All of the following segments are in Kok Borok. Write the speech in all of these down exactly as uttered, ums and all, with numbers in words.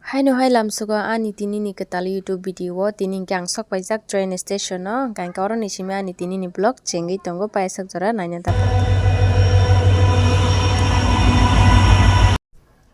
Haino hai lamsugo ani tinini kwtal YouTube video o, tini hwnkhe ang sok paijak train station o, hwnkhe hwnkhe oroni simi ani tinini vlog chengwi tongo, paisok jora naina daphar.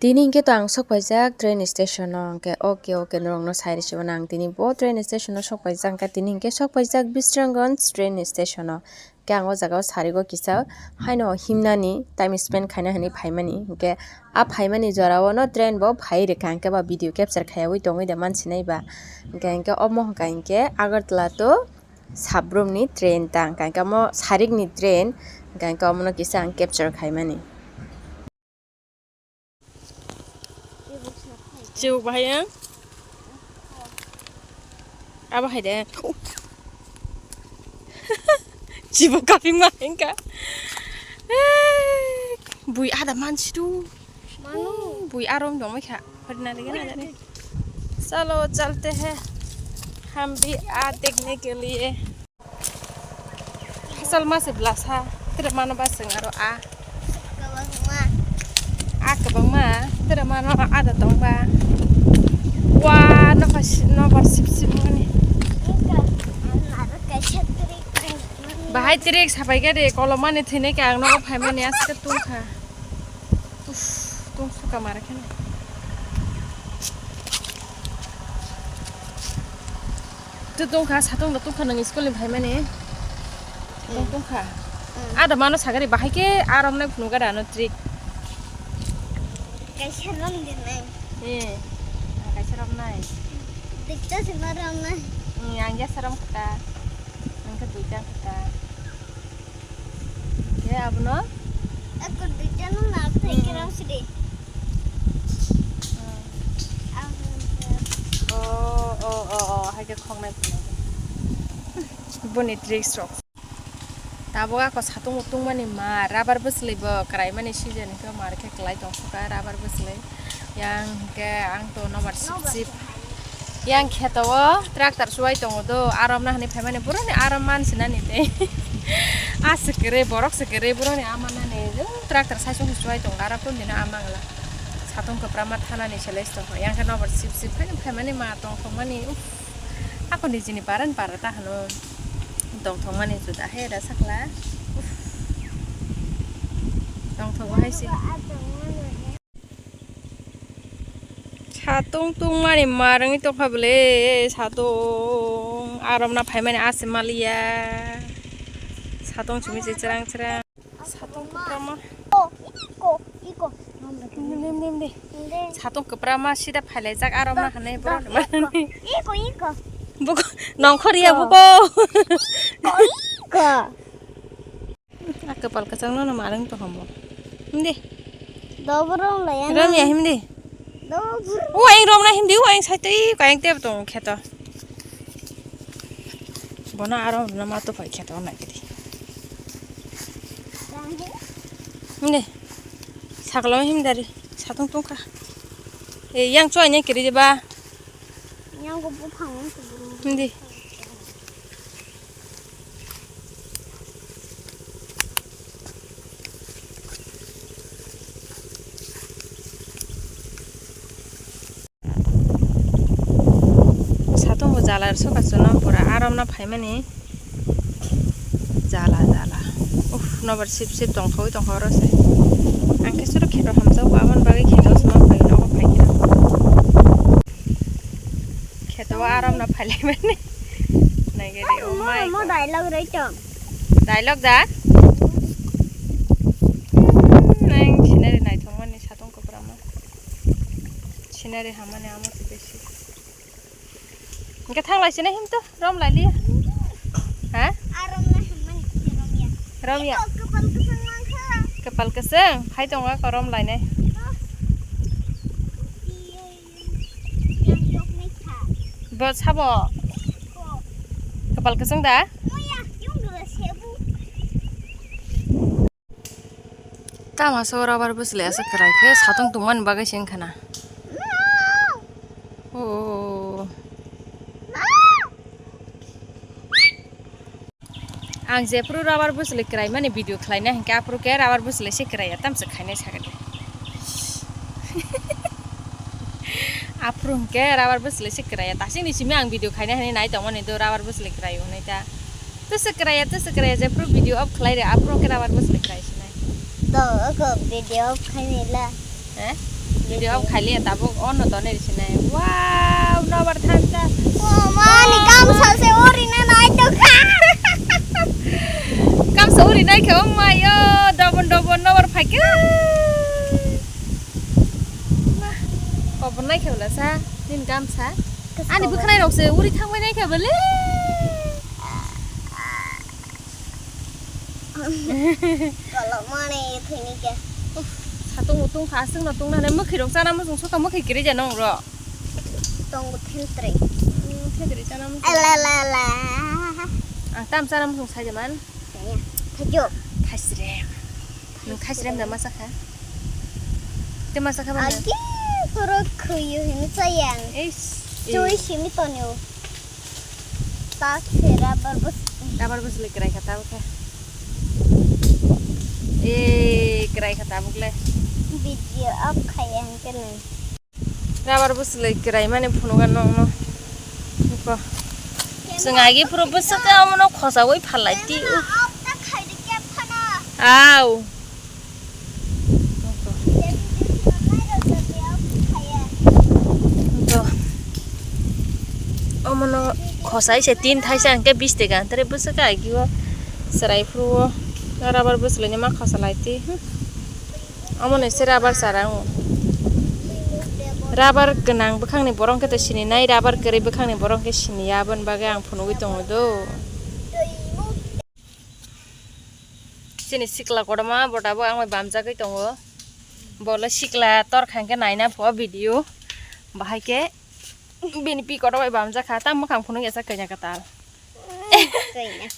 Tini hwnkhe to ang sok paijak train station o, hwnkhe okay, okay, norokno sai rwsibana ang tini bo train station o sok paijak, hwnkhe tini hwnkhe sok paijak Bisramganj train station o. Hwnkhe ang o jaga o sarigo kisa haino himnani time spend khaina hinwi phaimani. Hwnkhe a phaimani jora o no train bo phai rwkha, hwnkhe ba video capture khaiyaui tongwi da mansinai ba. Hwnkhe, hwnkhe omo hwnkha hwnkhe Agartala to Sabrum ni train ta, hwnkha hwnkhe omo sarik ni train, hwnkha hwnkhe omo no kisa ang capture khaimani. Chibuk bahai ang. Abo hai de. Chibuk kaping ma hingka. Bui ada mansi tu. Manu. Bui arom dong mai kha. Hori na dege na dege. Chalo, chalte hai. Hum bhi aa dekhne ke liye. Asal ma se blasa, tere mano ba seng aro a. Kwbangma. A kwbangma, tere mano ada tong ba. Wa, no ba si-, no ba sip sip mani. Ika, ano aro kaisa trik trik mani. Bahai trik sapai gari, kolom mani thine ke ang no phai mani aske tungkha. Uff, tungsuka mara kheno. Tu tungkha, satung da tungkha nang school ni phaimani. Satung tungkha. Hmm. Ada mano sagari bahai ke arom nai phunu gada no trick. Kaisa rom di nai. Eh. Ah, kaisa rom nai. Dikta sima rom nai. Hmm, ang ya sarom kata. Ang ke duita kata. Khe abono? Ako duita no na thai khe rang sidi. Oh, oh, oh, oh, hai khe khoknai phunukgo. Boni tricks rok. Tabuk ako satung bo tungmani ma, rubber bwswlwi bo kwraimani season khe mar khe kwlai tong kha rubber bwswlwi. Yang hwnkhe ang to nobar sip sip. Yang kheto o tractor chuwai tongo do, aromna hinwi phaimani boroni arom mansinani tei. A se kwrwi, borok se kwrwi, boroni ama nani, o tractor saichung se chuwai tongo, aro kundino ama wngla. Satung kwprama thanani se lesto, yang khe nobar sip sip phaino phaimani ma tongthokmani, uff. Ako nijini paran para ta hwno tongthokmani juda he da sakla. Uff. Tongthogo hai se. Satung tungmani ma rwngwi tongkha bwle, satung aromna phaimani ase maliya. Satung simi se cherang cherang. Satung kwprama. Iko, iko, iko. Nim, nim, nim, nim. Inde. Satung kwprama sida phailaijak aromna hanai borok. Iko, iko. Buko, nongkhor ya buko. Iko, iko. A kwpal kwchangno no ma rwng tongkha bo. Himdi. Doboro laya na. Romya himdi. Doboro. O ang romna himdi, o ang saitwi kayang tebo tongo kheto. Bono aro romna ma to phai kheto nai kidi. Himdi. Saklo himdari satung tongkha. E yang choi ne kiri ba. Yang go buphang. Himdi. Satung bo jala soka chwno pura aromna phaimani jala jala. Uff, nobar sip sip tongthogwi tongkha oro se. Ang khe soro kheto hamjakgo, aboni bagwi kheto se ma phai nogo phai khe. Kheto o arom no phailaimani. Naigari, oh my God. Dialogue roi tong. Dialogue da? Nang scenery naithokmani satung kwprama. Scenery hamani amo twi besi. Hingke thanglai sini him to, rom lai liya. Ha? Arom na hamani romya. Romya. Iko kwpal kwchang mangkha. Kwpal kwchang, phai tongo ako rom lainai. Oh. Bo sabo? Kwpal kwchwng da? Tamo so rubber bwswlwi aswk kwrai khe satung tongmani bagwi se wngkha na. Oh. Ang jephuru rubber bwswlwi kwraimani video khlaina hinkhe aphuru khe rubber bwswlwi se kwraiya tamsa khainai sakha de. Aphuru hwnkhe rubber bwswlwi se kwraiya. Tasingni simi ang video khaina hinwi nai tongmani do rubber bwswlwi kwraio hwnwi ta. To se kwraiya, to se kwraiya, jephuru video off khlai rw, aphuru hwnkhe rubber bwswlwi kwrai sinai. To, ako video off khainai la. Eh? Video off khailiya tabuk ono tonwi rw sinai. Wow, nobar thangkha. Oh, mani gamsa se orina nai tongkha. Gamsa uri nai khe, oh my, oh, dobon dobon nobar phaikha. Wah, kobor nai khe bwla sa, nini gamsa. Ani bwkhwnai rok se uri thangbai nai khe bwle. Kolok mani thwini khe. Uff, satung mutung kha, aswk no tungna hinwi mwkhwi rok chana muchung soka mwkhwi kwrwi ja nong ro. Tongo thentre. Hmm, thentre chana muchung. Ala la la. Ang tam chana muchung sai jaman. Kaya. Thajo. Thaisrem. Nwng thaisrem da masa kha? Te masa kha bang? Agi poro khuyu hini sayang. Eish. Chui simi tonyo. Tak se rubber bus. Rubber bus le krai kha tabuk khe. Eh, krai kha tabuk le. Video off khaya hingke nai. Rubber bwswlwi kwrai mani phunugo nokno. Nukho. Chwng agi phuru bwswk khe omono khosaui phalai tio. Au. Nukho. Nukho. Omono khosai se tin thaisa hwnkhe bish taka. Tere bwswk khe agio chwrai phuru o rubber bwswlwini ma khosalai twi. Omo ni se rubber chara o. Rubber gwnang bwkhakni borok khe to sini nai, rubber kwrwi bwkhakni borok khe sini ya, aboni bagwi ang phunugwi tongo do. Chini sikla kotorma bo tabuk ang bai bamjagwi tongo. Bo le sikla torkha hwnkhe naina pho video. Bahai khe bini pi kotor bai bamjakha, ta mwkhang phunuk ya sa kanya kwtal. Kanya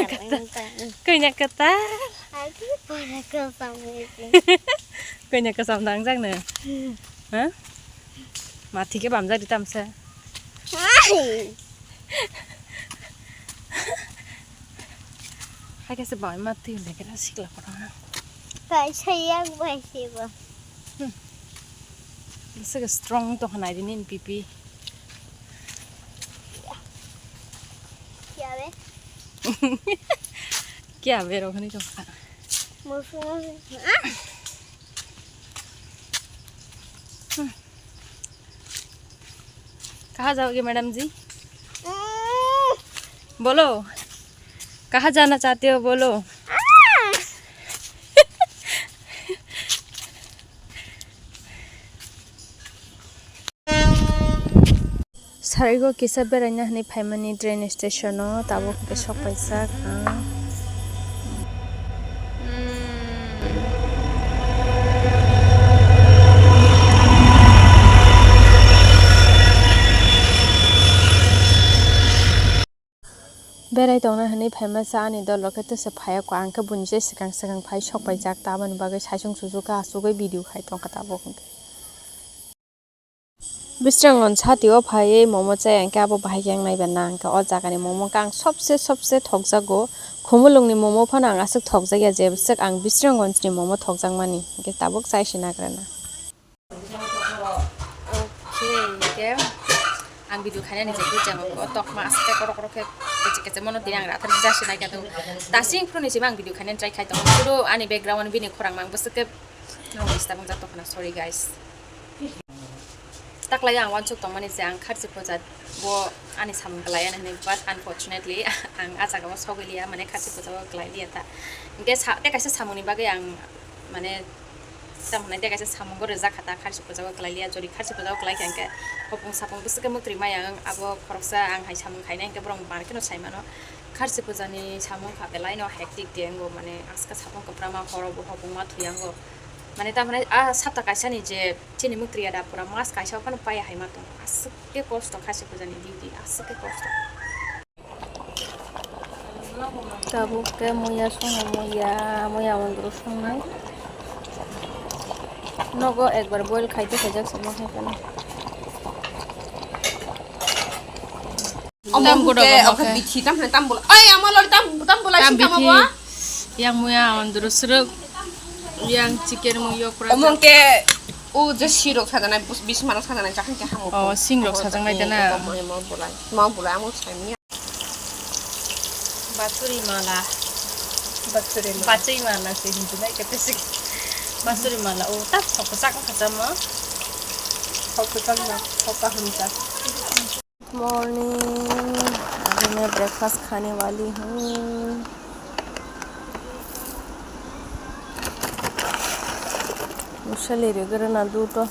kwtal. Kanya kwtal. Agi pora kwcham ni. Kanya kwcham dangjak no. Ha? Mathi khe bamjak di tamsa. Ai. Hai khe se bai mathi le khe sikla kotor. Kaisa yak bai se bo. Hmm. Bwswk strong tongkha naidi nini pipi. Kiya be? Kiya be rok hinwi tongkha. Musu musu. Ah! Hmm. कहाँ जाओगे मैडम जी? Hmm. बोलो, कहाँ जाना चाहते हो बोलो। Ah! Sarigo kisa beraina hinwi phaimani train station o, tabuk hwnkhe sok paijak ang. Berai tongna hinwi phaima sa ani dolo khe tesa phaiya kho, ang khe buini se swkang swkang phai sok paijak, tamoni bagwi saisung susu khe achugwi video khai tongkha tabuk hwnkhe. Bisranggon satio phaiwi momo chai ang khe abo bahai khe ang naiba na ang khe o jagani momo khe ang sobse sobse thokjago, Khumulungni momo phano ang aswk thokjakya je bwswk ang Bisranggonjni momo thokjakmani hwnkhe tabuk chai se nagra na. Okay, hingke ang video khainani je bujang ko tokma aste korok korok khe kechek kechek mono tini ang rathar jasi nai khe tongo. Tasing phuru ni simi ang video khainani try khai tongo. Phuru ani background bini khorang mang bwswk khe disturb wng jak tongkha na, sorry guys. Taklai ang wansuk tongmani je ang kharchi poja bo ani samung kwlai ani hinwi, but unfortunately ang ah jaga o sogwi liya, mane kharchi poja o kwlai liya ta. Hingke sa-, tei kaisa samung ni bagwi ang mane, tamo hwnai tei kaisa samung bo rijak kha ta, kharchi poja o kwlai liya, jori kharchi poja o kwlai kha hingke hopung sapung bwswk khe mwtwi maya wng, abo khoroksa ang hai samung khainai hingke borok bar kheno sai mano. Kharchi poja ni samung kha belai no hectic de wngo, mane aska sapung kwbra ma horo bo hopung ma thwi yango, mane tamo hwnai a sapta kaisa ni je chini mwtwi ya da pura mas kaisa o phano paiya hai ma tongo, aswk khe kosto kharchi poja ni duty, aswk khe kosto. Tabuk khe muya songo, muya, muya mondro songnai. Nogo ekbar boil khaite khaijak se ma hai phano. Omo tam hwnkhe, godo omo omo khe khe. Bithi tam hwnai tam bola. Oi, amo lori tam, tam bola tam si tam bithi. Abo. Yang muya mondro srwk, yang chicken muya pura. Omo hwnkhe O je sirok sajanai, bus-, bismarok sajanai, jakhan khe hamo. Oh, singrok sajaknai dana. Mo bulai, mo bulai amo saimya. Basuri mala. Basuri mala. Basuri mala se hindu nai kete sik. Basuri mala. O ta thok sak kha jamo. Thok sak na, thok ka hamsa. Morning, अभी मैं ब्रेकफास्ट खाने वाली हूँ। मुझे ले रहे ना दो तो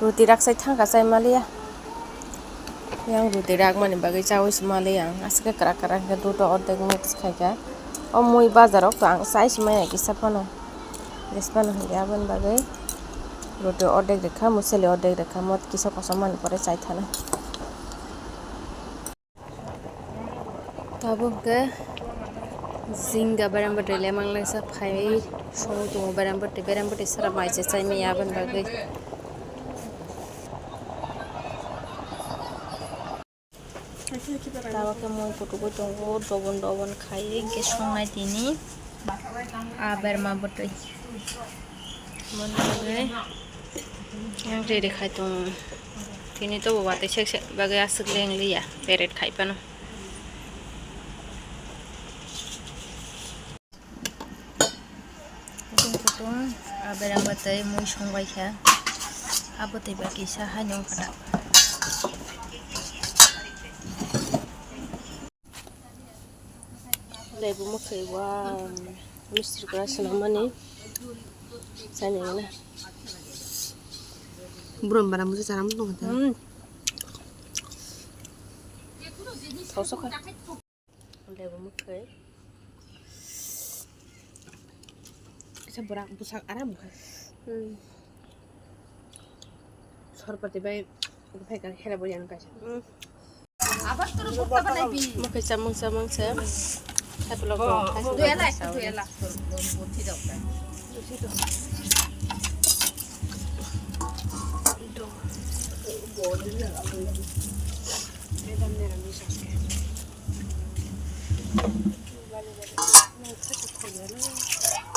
रोटी रख सही था का सही Mallya. Yang ruti rak mani bagwi chawi se mali ang aswk kwrak kwrak khe duto ordek mix khaikha. O mui bazar rok to ang chai se maya kisa phano. Jes phano hinkhe aboni bagwi ruti ordek rikha, musali ordek rikha, mot kisa kosom mani pore chai thana. Tabuk khe jinga berem bwtwi lemang laisa phai songwi tongo, berem bwtwi, berem bwtwi sara mai se chai maya aboni bagwi. Tabuk khe mui kutukwi tongo, dobon dobon khai hwnkhe songnai tini a berma bwtwi. Yang ready khai tongo. Tini tobo watwi sek sek bagwi aswk leng liya, peret khai phano. Kutung kutung, ah, berang bwtwi mui song bai kha. Ah, bwtwi bai kisa hai nung kha da. Lebu mwkhwi, wow, mistri kora swnam mani. Chani na. Buram bara musa chara mutung kha. Hmm. Thosok kha. Lebu mwkhwi. Kisa bwrak bwsak aram kha. Hmm. Sorpati bai phai kha hera bo yang kaisa. Hmm. Abar toro butta banai bi. Mwkhwi chamung chamung se. Hai pulo ko khai. Dua la, dua la.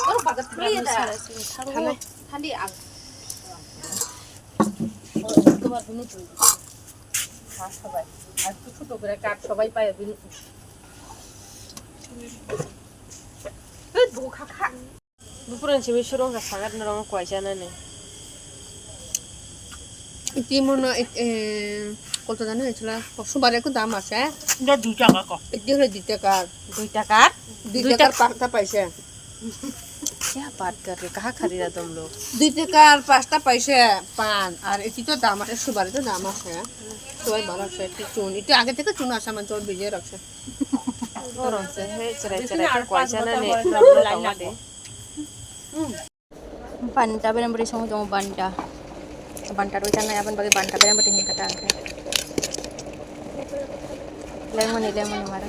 Oro bazar khulwi da. Thangwi, thangwi ang. Oro tomar bini twi. Ha sabai. Ar tu photo gra kap sabai pai bini. Hei, bu kha kha. Buphuruni simi surung kha sagat norok kwaisa nani. Iti mono, eh, kolto jani hai chwla. Subari ekko dam ase. Ito dui taka ko. Iti hole dui taka. Dui taka? Dui taka pasta paise. Kya baat kar rahe, kaha kharida tum log? Dui taka pasta paise pan. Ar iti to dam ase, subari to dam ase. Subari bhalo ase, iti chun. Iti age theke chun ase, man chol bije rakse. Koron se, he, cherai cherai khe kwaisa nani problem tongma de. Banta berem bwtwi songwi tongo, banta. Banta rwi tanai, aboni bagwi banta berem bwtwi hinkha ta hwnkhe. Lengmani, lengmani mara.